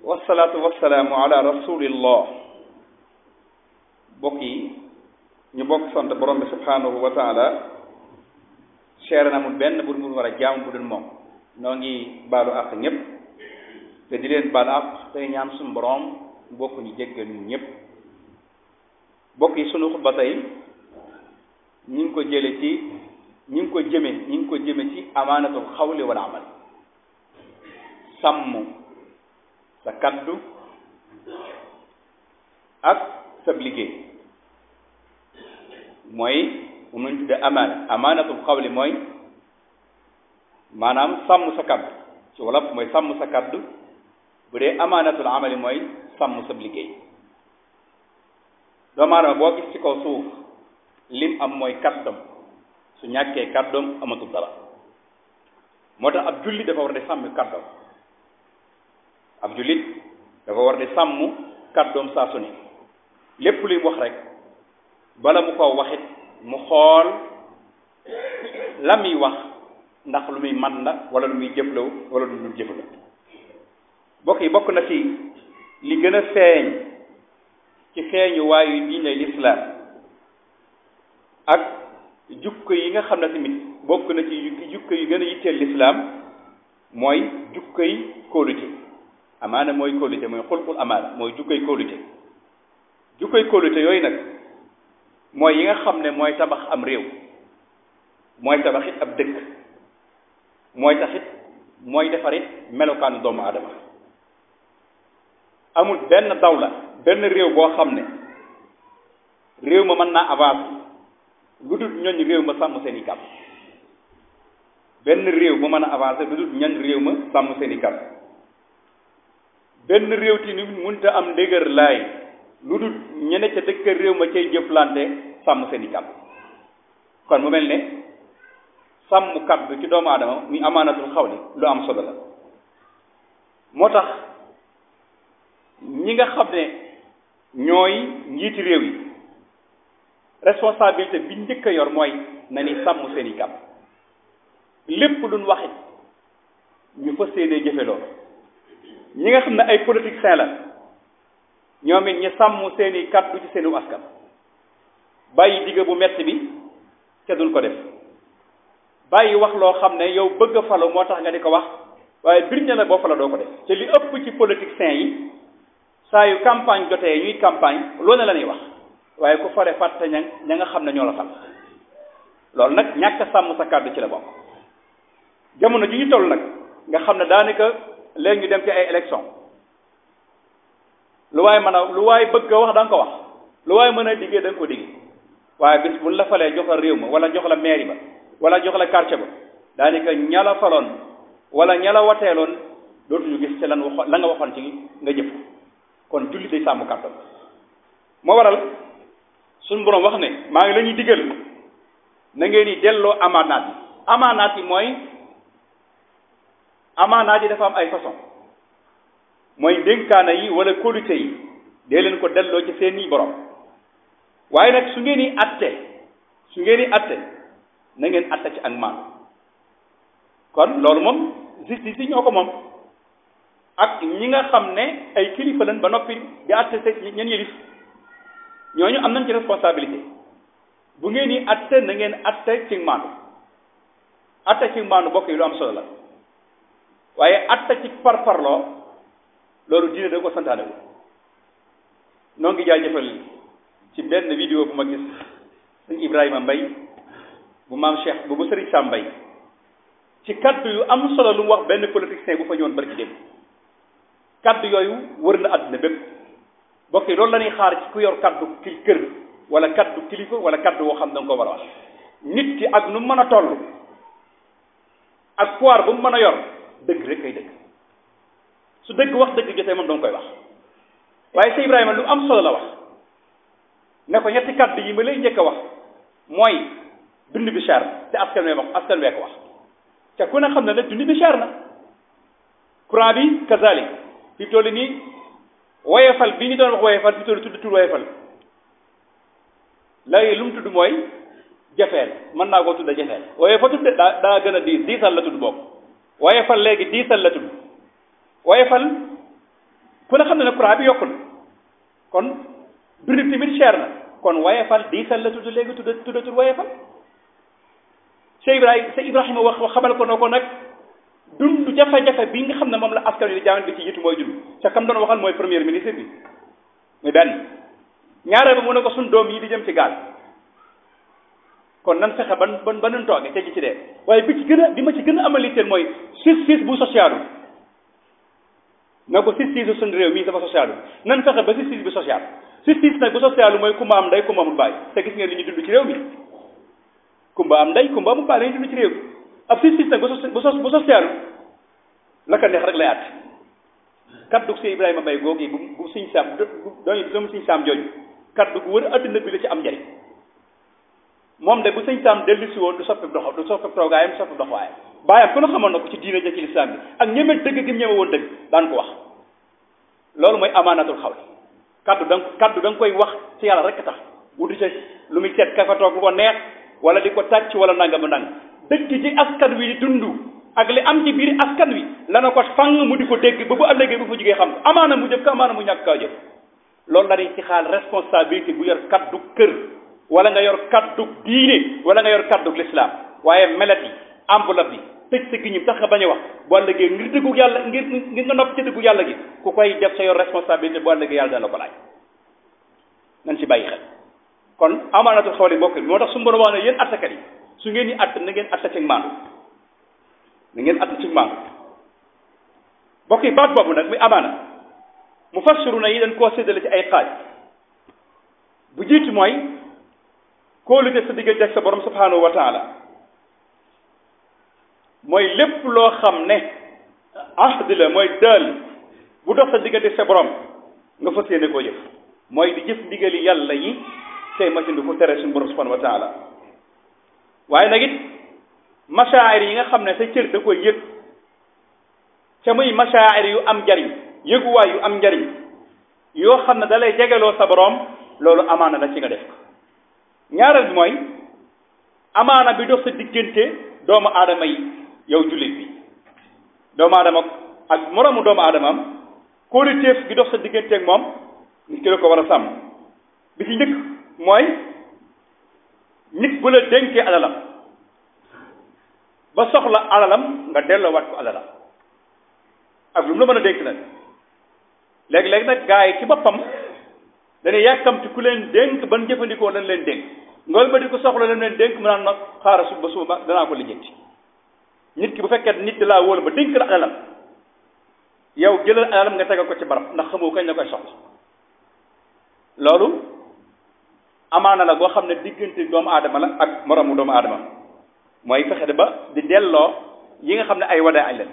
wasalaatu wasalaamu ala rasulillah bokk yi ñu bokk sant borom bi subhanahu wa taala seere na amul benn bur mu war a jaamu bu dul moom noo ngi baalu àq ñëpp te di leen baalu àq tey ñaan suñu borom bokk ñu jéggal ñun ñëpp bokk yi sunu xutba tey ñi ngi ko jëme ci amaanatul xawli wal amal sàmm sa kaddu ak sab liggéey mooy mu nañ tudde amaanatul xawli mooy maanaam sàmm sa kaddu ci wolof mooy sàmm sa kaddu bu dee amaanatul amali mooy sàmm sab liggéey doomu aadama boo gis ci kaw suuf lim am mooy kaddam su ñàkkee kàddoom amatul dara moo tax ab jullit dafa war di sàmm kàddoom ab jullit dafa war di sàmm kàddoom saa su ne lépp luy wax rek bala mu ko waxit mu xool la muy wax ndax lu muy man la wala lu muy jëflaw wala lu dul jëfla bokk na ci li gën a feeñ ci feeñu waayu diine lislaam ak jukko yi nga xam ne tamit bokk na ci jukko yu gën a yitteel lislaam mooy jukkoy kóolute amaana mooy kóolute mooy xulqul amaana mooy jukkoy kóolute yooyu nag mooy yi nga xam ne mooy tabax am réew mooy tabaxit ab dëkk mooy defarit melokaanu doomu aadama amul benn dawla benn réew boo xam ne réew ma mën naa avancer lu dul ñooñ réew ma sàmm seen i kàddu benn réew mu mën a avancer lu dul ñooñ réew ma sàmm seen i kàddu benn réew ti ni mënta am ndëgër laay lu dul ñene ca dëkk réew ma cay jëflante sàmm seen i kàddu kon mu mel ne sàmm kàddu ci doomu aadama muy amaanatul xawli lu am solo la moo tax ñi nga xam ne ñooy njiiti réew yi responsabilité bi njëkk a yor mooy na ni sàmm seen i kàddu lépp luñ waxit ñu fas yéenee jëfe loolu ñi nga xam ne ay politiciens la ñoom it ñu sàmm seen i kàddu ci seenu askan bàyyi digg bu metti bi te duñ ko def bàyyi wax loo xam ne yow bëgg a falu moo tax nga di ko wax waaye bir na la boo fala doo ko def te li ëpp ci politiciens yi saa yu campagne jotee ñuy campagne loolu la ñuy wax waaye ku fare fàtte ña nga xam ne ñoo la fal loolu nag ñàkk sàmm sa kàddu ci la bokk jamono ji ñu toll nag nga xam ne daanaka léegi ñu dem ci ay élection lu waay bëgg a wax da nga ko wax lu waay mën a diggee da nga ko diggee waaye bis buñ la falee jox la réew ma wala jox la mairie ba wala jox la quartier ba daanaka ña la faloon wala ña la wateeloon dootuñu gis ci la nga waxoon ci nga jëf kon julli day sàmm kàddu moo waral suñ borom wax ne maa ngi la ñuy digal na ngeen di delloo amaanaat yi dafa am ay façon mooy dénkaana yi wala kóolute yi dee leen ko delloo ci seeni borom waaye nag su ngeen di atte na ngeen atte ci ak maandu kon loolu moom justice yi ñoo ko moom ak ñi nga xam ne ay kilifa lañ ba noppi di atte ñen yëlif ñooñu am nañ ci responsabilité bu ngeen di atte na ngeen atte ci maandu bokk yi lu am solo la waaye atte ci parparloo loolu diine da ko santaane wu noo ngi jaajëfal ci benn vidéo bu ma gis sëñ Ibrahima Mbay bu maam Cheikh bu Sëriñ Sam Mbay ci kaddu yu am solo lu mu wax benn politicien bu fa ñëwoon bari ci dem kaddu yooyu wër na àdduna bépp bokk yi loolu la ñuy xaar ci ku yor kaddu kër wala kaddu kilifa wala kaddu woo xam da nga ko war a wax nit ki ak nu mën a toll ak pouvoir bu mu mën a yor dëgg rek kay dëgg su dëgg wax dëgg jotee moom danga koy wax waaye Sëñ Ibrahima lu am solo la wax ne ko ñetti kaddu yi ma lay njëkk a wax mooy dund bi cher te askan wee ko wax te ku ne xam ne nag dund bi cher na courant bi kazalik fi toll nii woyefal bi ñu doon wax woyefal fi toll tudd woyefal léegi lu mu tudd mooy jafeel mën naa koo tudda jafeel woyefal tudd daa gën a diisal la tudd boobu woyefal léegi diisal la tudd woyefal ku ne xam ne ne courant bi yokku na kon dund tamit cher na kon wayefal diisal la tudd léegi tuddatul wayefal Cheikh Ibrahima wax xamal ko na ko nag dund jafe-jafe bi nga xam ne moom la askan wi di jaaman bi ci jiitu mooy dund ca kam doon waxal mooy premier ministre bi muy benn ñaareel ba mu ne ko suñ doom yi di jëm ci gaal kon nan fexe ba nun tooge te ji ci dee waaye bi ma ci gën a amaliteel mooy justice bu socialu na ko justice suñ réew mii dafa socialu nan fexe ba justice bi social justice nag bu socialu mooy kumba am ndey kumba amul baay te gis ngeen li ñu dund ci réew mi kumba am ndey kumba amul baay la ñu dund ci réew mi ab justice nag bu socialu la ko neex rek lay àtt kaddu si Ibrahima Mbaye googu bu siñ saam doomu siñ saam jooju kaddu gu wër adduna bi la ci am njariñ moom de bu sëñ saam dellu si woon du soppi toogaayam du soppi doxwaayam baayam ku ne xamoon na ko ci diine ja ci lislaam bi ak ñeme dëgg gi ñeme woon dëgg daan ko wax loolu mooy amaanatul xawl kaddu da nga koy wax ci yàlla rek tax wuti ca lu muy seet ka fa toog lu ko neex wala di ko tàcc wala nangam nang dëgg ci askan wi di dund ak li am ci biir askan wi lana ko fang mu di ko dégg ba bu ëllëgee bu fa jógee xam amaana mu jëf ko amaana mu ñàkk kaa jëf loolu la di ci xaal responsabilité bu yor kaddu kër wala nga yor kaddu diine wala nga yor kaddu l'islam waaye melet yi enveloppe bi tëj sa giñim tax nga bañ a wax bu ëllëgee ngir dëggu yàlla ngir nga nopp ci dëggu yàlla gi ku koy def sa yor responsabilité bu ëllëgee yàlla dana la ko laaj nañ ci bàyyi xel kon amaanatul xawli mbokk moo tax su ma wax ne yéen attakat yi su ngeen di att na ngeen atta ci maandu na ngeen atta ci maandu mbokk yi baat boobu nag muy amaana mufassiruna yi dañ koo séddale ci ay xaaj bu jiitu mooy kóolute sa diggante ak sa borom subhanahu wa taala mooy lépp loo xam ne ahd la mooy dël bu dox sa diggante sa borom nga fas yéene koo jëf mooy di jëf ndigali yàlla yi tey machine bi ko tere suñu borom subhanahu wa taala waaye nag it masaayir yi nga xam ne sa cër da koy yëg ca muy masaayir yu am njariñ yëguwaay yu am njariñ yoo xam ne da lay jegeloo sa borom loolu amaana la ci nga def ko ñaareel bi mooy amaana bi dox sa diggante doomu aadama yi yow jullit bi doomu aadama ak moroomu doomu aadamaam kóoluteef gi dox sa diggante ak moom nit ki la ko war a sàmm bi ci njëkk mooy nit bu la dénkee alalam ba soxla alalam nga delloowaat ko alalam ak lu mu la mën a dénk nag léegi-léegi nag gaa yi ci boppam dañuy yàkkamti ku leen dénk ban jëfandikoo lañ leen dénk ngool ba di ko soxla lañ leen dénk mu naan nag xaaral suba suba danaa ko lijjanti nit ki bu fekkee nit da laa wóolu ba dénk la alalam yow jëlal alalam nga tegal ko ci barab ndax xamoo kañ la koy soxla loolu amaana la boo xam ne diggante doomu aadama la ak moroomu doomu aadama mooy fexe ba di delloo yi nga xam ne ay wadaa ay leen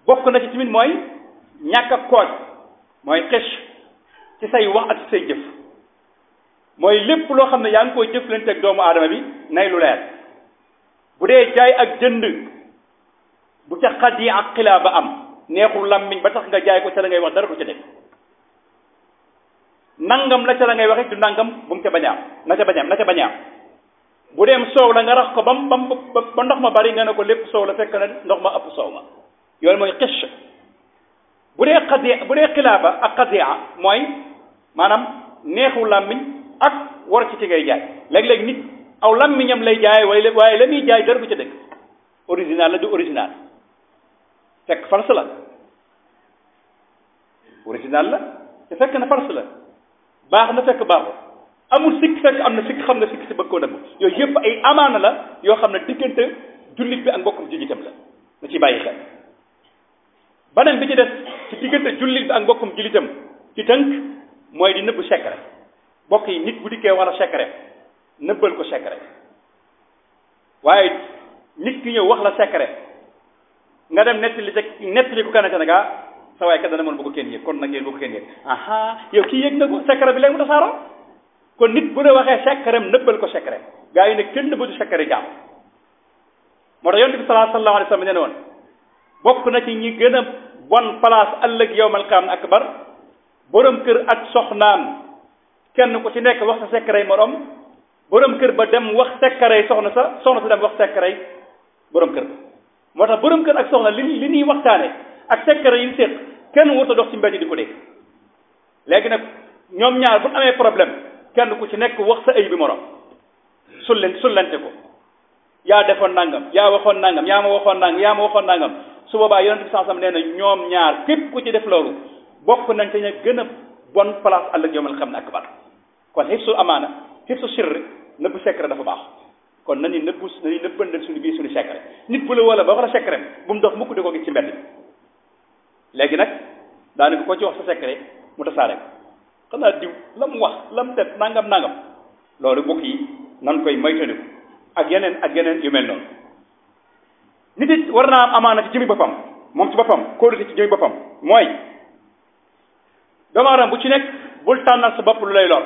bokk na ci tamit mooy ñàkk a kooj mooy xëcc ci say wax ak ci say jëf mooy lépp loo xam ne yaa ngi koy jëflante ak doomu aadama bi nay lu leer bu dee jaay ak jënd bu ca xat yi ak xilaa ba am neexul làmmiñ ba tax nga jaay ko ca la ngay wax dara du ca def nangam la ca la ngay waxee du nangam bu mu ca bañaam na ca bañaam bu deem soow la nga rax ko ba ndox ma bari nga ne ko lépp soow la fekk na ndox ma ëpp soow ma yooyu mooy xëcc bu dee xilaaba ak xadia mooy maanaam neexu làmmiñ ak war ci ngay jaay léeg-léeg nit aw làmmiñam lay jaay waaye la muy jaay dara du ca dëgg original la du original fekk farce la original la te fekk na farce la baax na fekk baaxul amul sikk fekk am na sikk xam nga sikk si bëgg koo dem yooyu yëpp ay amaana la yoo xam ne diggante jullit bi ak mbokkum jullitam la na ci bàyyi xel beneen bi ci des ci diggante jullit bi ak mbokkum jullitam ci tënk mooy di nëbb secret mbokk yi nit bu dikkee wala secret nëbbal ko secret waaye nit ki ñëw wax la secret nga dem nettali ko kenn ca nag sa waay kat dana mën bu ko kenn yëg kon nag yéen bu ko kenn yëg aha yow kii yëg na ko secret bi léegi mu tasaaroo kon nit bu dee waxee secretam nëbbal ko secret gaa yi ne kenn nëbbatu secret jaam moo tax yonent bi sallallahu alayhi wa sallam nee na woon bokk na ci ñi gën a bon place ëllëg yawmal qiyaam akbar borom kër ak soxnaam kenn ku ci nekk wax sa secret morom borom kër ba dem wax secret soxna sa dem wax secret borom kër ba moo tax borom kër ak soxna li ñuy waxtaane ak secret yi séq kenn warut a dox ci mbedd di ko dégg léegi nag ñoom ñaar bu amee problème kenn ku ci nekk wax sa ay bi morom sullante ko yaa defoon nangam yaa waxoon nangam yaa ma waxoon nangam yaa ma waxoon nangam su boobaa yonent bi sallallahu alayhi wasallam nee na ñoom ñaar képp ku ci def loolu bokk nañ te ña gën a bon place ëllëg yawmal xam ne akbar kon hifsul amaana hifsu sirr nëbbu secret dafa baax kon nañu nëbbandal suñu biir suñu secret nit bu la wala ba wax la secret bu mu dox mukk di ko gis ci mbedd léegi nag daanaka ko ci wax sa secret mu tasaare ko xanaa diw la mu wax la mu def nangam loolu bokk yi nan koy moytandiku ak yeneen yu mel noonu nit it war naa am amaana ci jëmi boppam moom ci boppam kóolute ci jëmi boppam mooy doomu aadama bu ci nekk bul tànnal sa bopp lu lay lor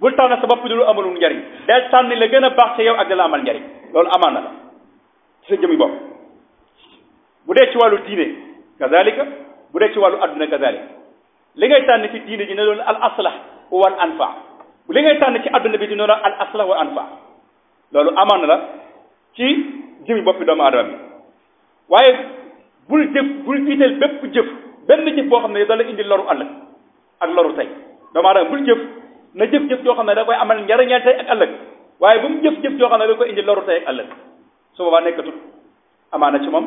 bul tànnal sa bopp lu amalul njariñ del tànni la gën a baax ci yow ak da la amal njariñ loolu amaana la ci sa jëmi bopp bu dee ci wàllu diine kazalika bu dee ci wàllu adduna kazalika li ngay tànn ci diine ji ne doon al aslah wal anfa li ngay tànn ci adduna bi di noonu al aslah wal anfa loolu amaana la ci jëmi boppi doomu aadama bi waaye bul jiital bépp jëf benn jëf boo xam ne da la indi loru ëllëg ak loru tey doomu aadama bul jëf na jëf joo xam ne da koy amal njariñal tey ak ëllëg waaye bu mu jëf joo xam ne da koy indi loru tey ak ëllëg su boobaa nekkatul amaana ci moom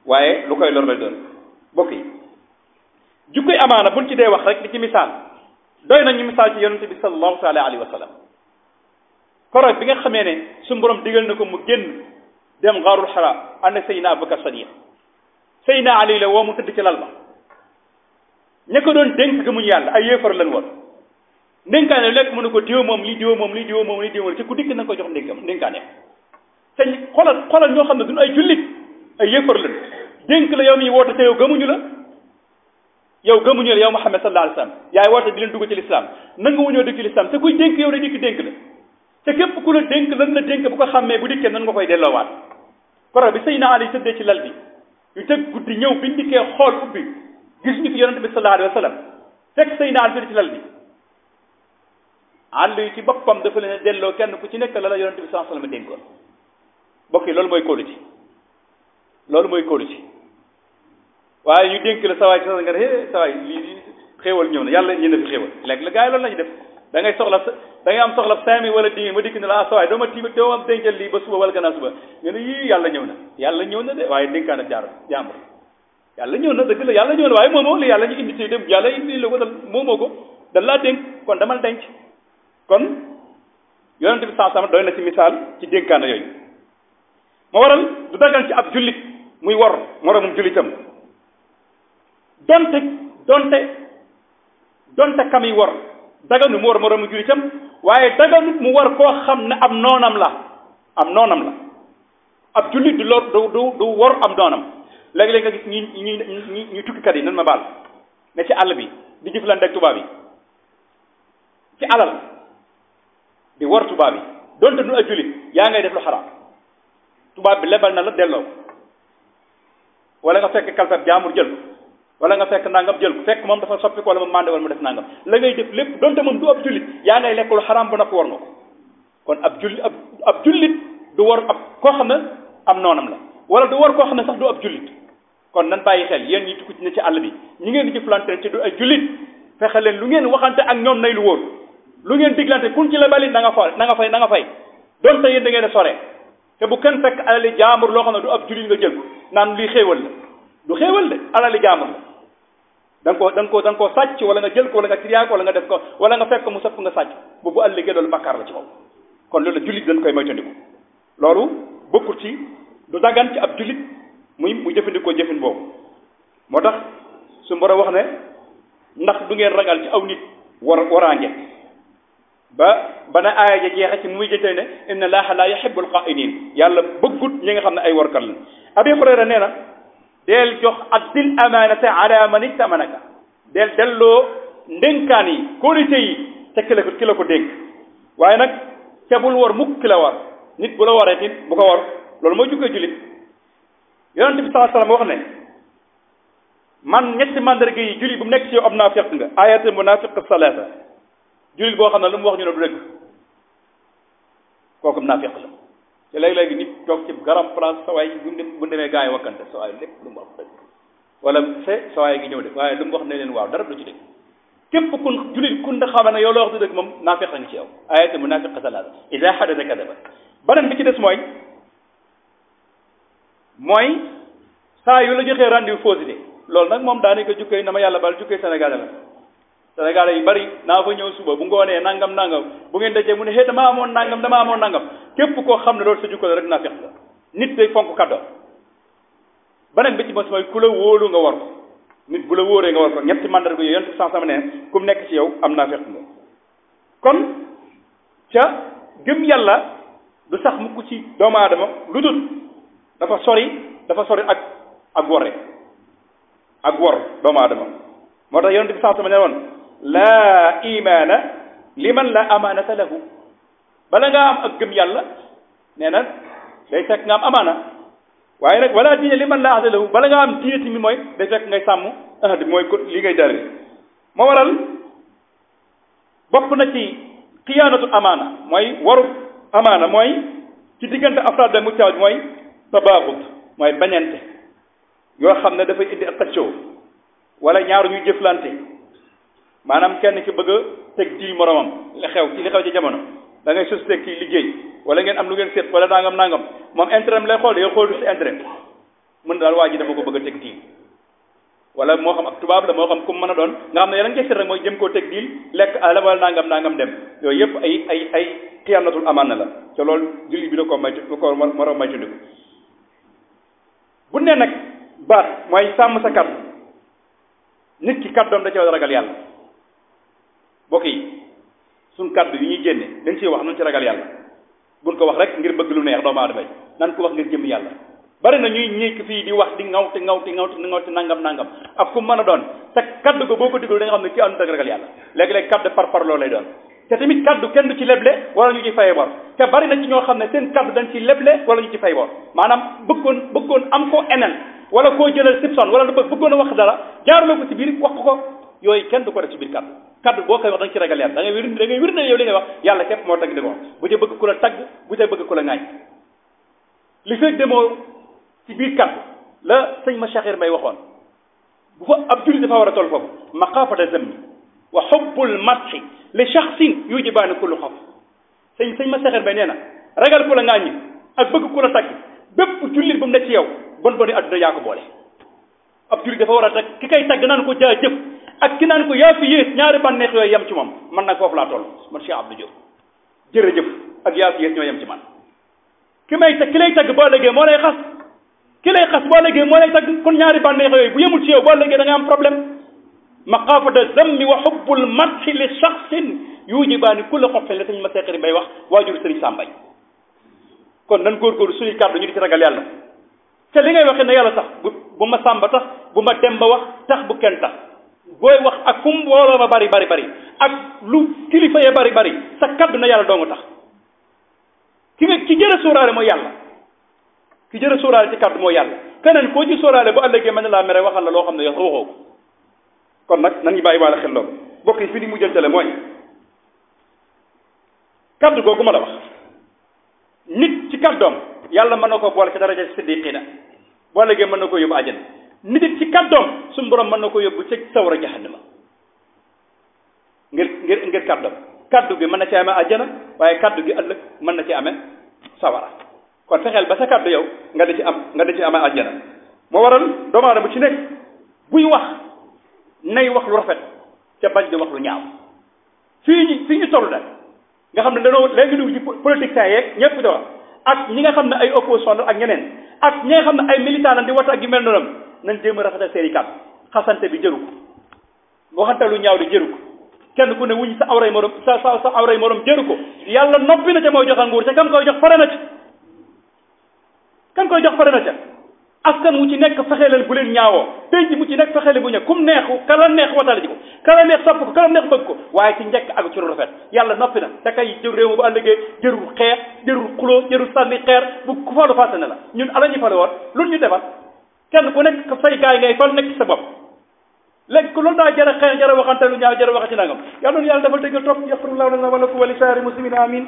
waaye lu koy lor lay doon bokk yi jukkoy amaana buñ ci dee wax rek di ci misaal doy nañu misaal ci yonente bi sallallahu taala alayhi wa sallam koroog bi nga xamee ne suñu borom digal na ko mu génn dem xaarul xara ànd ak Seydina Abubakar Sadiq Seydina Ali la woo mu tëdd ci lal ba ña ko doon dénk gëmuñu yàlla ay yéefar lañ woon ndénkaane lekk mu ne ko diw moom lii diw moom lii diw moom lii diw moom ci ku dikk na nga ko jox ndénkaane te xoolal ñoo xam ne duñu ay jullit ay yéefar lañ dénk la yow mi woote te yow gëmuñu la yow Muhammad sallallahu alayhi wa sallam yaay woote di leen dugg ci lislaam nanga wuñoo dëkk lislaam te kuy dénk yow la dikk dénk la te képp ku la dénk lan la dénk bu ko xàmmee bu dikkee nan nga koy delloowaat koro bi Seydina Ali tëddee ci lal bi ñu tëgg guddi ñëw biñ dikkee xool ubbi gis ñu fi yonente bi sallallahu alayhi wa sallam fekk Seydina Ali tëdd ci lal bi àll yi ci boppam dafa leen delloo kenn ku ci nekk la la yonente bi sallallahu alayhi wa sallam dénkoon bokk yi loolu mooy kóoluti waaye ñu dénk la sawaay ci sa nga ne sawaay lii xéewal ñëw na yàlla ñi na fi xéewal léegi la gars yi loolu la ñu def da ngay am soxla 5000 wala 10 000 ma dikk ne la sawaay doo ma dencal lii ba suba wala gannaaw suba nga ne yii yàlla ñëw na de waaye dénkaan ak jàmbur yàlla ñëw na dëgg la yàlla ñëw na waaye moomoo li yàlla ñu indi si dem yàlla indi la ko dal moomoo ko dal laa dénk kon damal denc kon yonente bi saa sama doy na ci misaal ci dénkaana yooyu ma waral du dagal ci ab jullit muy wor moromum jullitam donte kami wor daganu mu war moroomu jullitam waaye daganut mu war koo xam ne am noonam la ab jullit du wor am noonam léegi-léegi nga gis ñi tukkikat yi nan ma baal ne ci àll bi di jëflante ak tubaab yi ci alal di wor tubaab yi donte du ay jullit yaa ngay def lu xaraam tubaab bi lebal na la delloo wala nga fekk kalfet jaamur jël ko wala nga fekk nangam jël ko fekk moom dafa soppi ko wala mu mandé wala mu def nangam la ngay def lépp donte moom du ab jullit yaa ngay lekk lu xaraam ba noppi war nga ko kon ab jullit du war ab koo xam ne am noonam la wala du war koo xam ne sax du ab jullit kon nan bàyyi xel yéen ñi tukki ne ci àll bi ñi ngeen di jëflante ci du ay jullit fexe leen lu ngeen waxante ak ñoom nay lu wóor lu ngeen diglante kun ci la bali na nga fay donte yéen da ngeen a sore te bu kenn fekk alali jaambur loo xam ne du ab jullit nga jël ko naan lii xéewal la du xéewal de alali jaambur la da nga koo sàcc wala nga jël ko wala nga triyaa ko wala nga def ko wala nga fekk mu sëpp nga sàcc bu ëllëgee loolu bakkaar la ci moom kon loolu jullit dañ koy moytandiku loolu bokkul ci du dagan ci ab jullit mu jëfandikoo jëfin boobu moo tax su borom wax ne ndax du ngeen ragal ci aw nit waraange ba na aaya ja jeexe ci muy jëtee ne inna allaha la yuhibbul xaa'iniin yàlla bëggut ñi nga xam ne ay warkat la Abi Hurayra nee na deel jox addil amaanata ala man istamanaka deel delloo ndénkaan yi qualité yi te ki la ko dénk waaye nag ca bul war mukk ki la war nit bu la waree it bu ko war loolu mooy jukkee jullit yonente bi sallallahu alayhi wasallam wax ne man ñetti mandarga yi jullit bu mu nekk ci yow am naafiq nga ayatul munafiq salaasa jullit boo xam ne lu mu wax ñu ne du dëgg kooku naafiq la te léegi-léegi nit toog ci garam place sa waay bu demee gaa yi wakkante sa waay lépp lu mu wax dëgg wala sa waay gi ñëw de waaye lu mu wax ne leen waaw dara du ci dëgg képp kun julit kun da xam ne yow la wax du dëgg moom naafiq nga ci yow ayatu munafiq salaasa ida xadasa kadaba beneen bi ci des mooy saa yu la joxee rendez-vous fausité loolu nag moom daanaka jukkee na ma yàlla bal jukkee Sénégal la Sénégal yu bari naa fa ñëw suba bu ngoonee nangam bu ngeen dajee mu ne damaa amoon nangam képp koo xam ne loolu sa jukko la rek naafiq la nit day fonk kàddoom beneen bi ci mos mooy ku la wóolu nga war ko nit bu la wóoree nga war ko ñetti mandarga yooyu yonent sans sama ne ku mu nekk ci yow am naafiq nga kon ca gëm yàlla du sax mukk ci doomu aadama lu dul dafa sori ak wor doomu aadama moo tax yonent bi sans sama ne woon laa imaana liman la amaanata lahu bala nga am ak gëm yàlla nee na day fekk nga am amaana waaye nag wala diine liman la ahda lahu bala nga am diine tamit mooy day fekk ngay sàmm ahd mooy li ngay dare moo waral bokk na ci xiyaanatu amaana mooy waru amaana mooy ci diggante afraad da mujtama bi mooy tabaaxut mooy bañante yoo xam ne dafay indi ak xëccoo wala ñaar ñuy jëflante maanaam kenn ki bëgg a teg diil moromam li xew ci jamono da ngay société kii liggéey wala ngeen am lu ngeen seet wala nangam moom intérêt lay xool day xool du si intérêt mën daal waa ji dama ko bëgg a teg diil wala moo xam ak tubaab la moo xam comme mën a doon nga xam ne yeneen seet rek mooy jëm koo teg diil lekk ala wala nangam dem yooyu yëpp ay xiyaanatul amaana la te loolu julli bi da ko maytu ko war a maytu bu ne nag baat mooy sàmm sa kàddu nit ki kàddoom da ci war a ragal yàlla bokk yi suñ kàddu yi ñuy génne dañ ciy wax nañ ci ragal yàlla buñ ko wax rek ngir bëgg lu neex doomu aadama yi nan ko wax ngir jëm yàlla bari na ñuy ñékk fii di wax di ngawti nangam ak ku mën a doon te kaddu ko boo ko diglu da nga xam ne kii àndut ak ragal yàlla léegi-léegi kaddu par parloo lay doon te tamit kaddu kenn du ci leble wala ñu ci faye bor te bari na ci ñoo xam ne seen kaddu dañ ci leble wala ñu ci fay bor maanaam bëggoon am koo eneen wala koo jëlal sipson wala bëggoon a wax dara jaarloo ko ci biir wax ko yooyu kenn du ko def ci biir kaddu boo koy wax da nga ci ragal yàlla da ngay wér ne yow li ngay wax yàlla képp moo tagg di ko wax bu ca bëgg ku la tagg bu ca bëgg ku la ŋaañ li fekk demoo ci biir kaddu la sëñ ma Cheikh May waxoon bu fa ab jullit dafa war a toll foofu maqaafata zammi wa xubbul madhi li shaxsin yujibaani kullu xaf sëñ ma Cheikh May nee na ragal ku la ŋaañi ak bëgg ku la tagg bépp jullit bu mu ne ci yow bon boni adduna yaa ko boole ab jullit dafa war a tagg ki kay tagg naan ko jaa jëf ak ki naan ko yaa fi yées ñaari bànneex yooyu yem ci moom man nag foofu laa toll man Cheikh Abdou Diop jërëjëf ak yaa fi yées ñoo yem ci man ki lay tagg boo léegi moo lay xas ki lay xas boo léegi moo lay tagg kon ñaari bànneex yooyu bu yemul ci yow boo léegi da nga am problème maqaafata zammi wa xubbul madhi li shaxsin yujibaani kulla xoffin la sëñ ma seqari bay wax waajur sëriñ Sàmbay kon nan góorgóorlu suñuy kàddu ñu di ci ragal yàlla te li ngay waxee ne yàlla tax bu ma sàmba tax bu ma demba wax tax bu kenn tax booy wax ak fu mu mbooloo ma bari ak lu kilifa ya bari sa kaddu na yàlla doo nga tax ki jërë sóoraale mooy yàlla ki jërë sóoraale ci kaddu mooy yàlla keneen koo ci sóoraale bu ëllëgee mën na laa mere waxal la loo xam ne yow waxoo ko kon nag nan ñu bàyyi waale xel loolu bokk yi fi ni mujjantale mooy kaddu googu ma la wax nit ci kaddoom yàlla mën na ko boole ci daraja siddiqina boo ëllëgee mën na ko yóbbu àjjana nit it ci kaddoom suñu borom mën na ko yóbbu ci sawara jahannama ngir kaddoom kaddu gi mën na ci amee àjjana waaye kaddu gi ëllëg mën na ci amee sawara kon fexeel ba sa kaddu yow nga di ci amee àjjana moo waral doomu aadama bu ci nekk buy wax nay wax lu rafet ca bañ di wax lu ñaaw fii ñu toll nag nga xam ne dañoo léegi dugg ci politiciens yeeg ñëpp di wax ak ñi nga xam ne ay opposition la ak ñeneen ak ñi nga xam ne ay militant la di wata ak yu mel noonu nañ jéem a rafetal seeni kàddu xasante bi jëru ko waxante lu ñaaw di jëru ko kenn ku ne wuñ sa awray morom sa awray morom jëru ko yàlla noppi na ca mooy joxe nguur ca kan koy jox pare na ca askan wu ci nekk fexe leen bu leen ñaawoo penc mu ci nekk fexe leen bu ñëw kum neexu kala neex watale ji ko kala neex sopp ko kala neex bëgg ko waaye ci njëkk ak ci lu rafet yàlla noppi na te kay jël réew mi bu àllëgee jërul xeex jërul xuloo jërul sànni xeer bu ku falu fàtte ne la ñun ala ñu fale woon loolu ñu defal kenn ku nekk say gaay ngay fal nekk sa bopp léegi ku loolu daa jara xeex jara waxante lu ñaaw jara waxati nangam yàlla noonu yàlla defal dëggal topp yaxfirullahu lana wa lakum wa li saari muslimin amin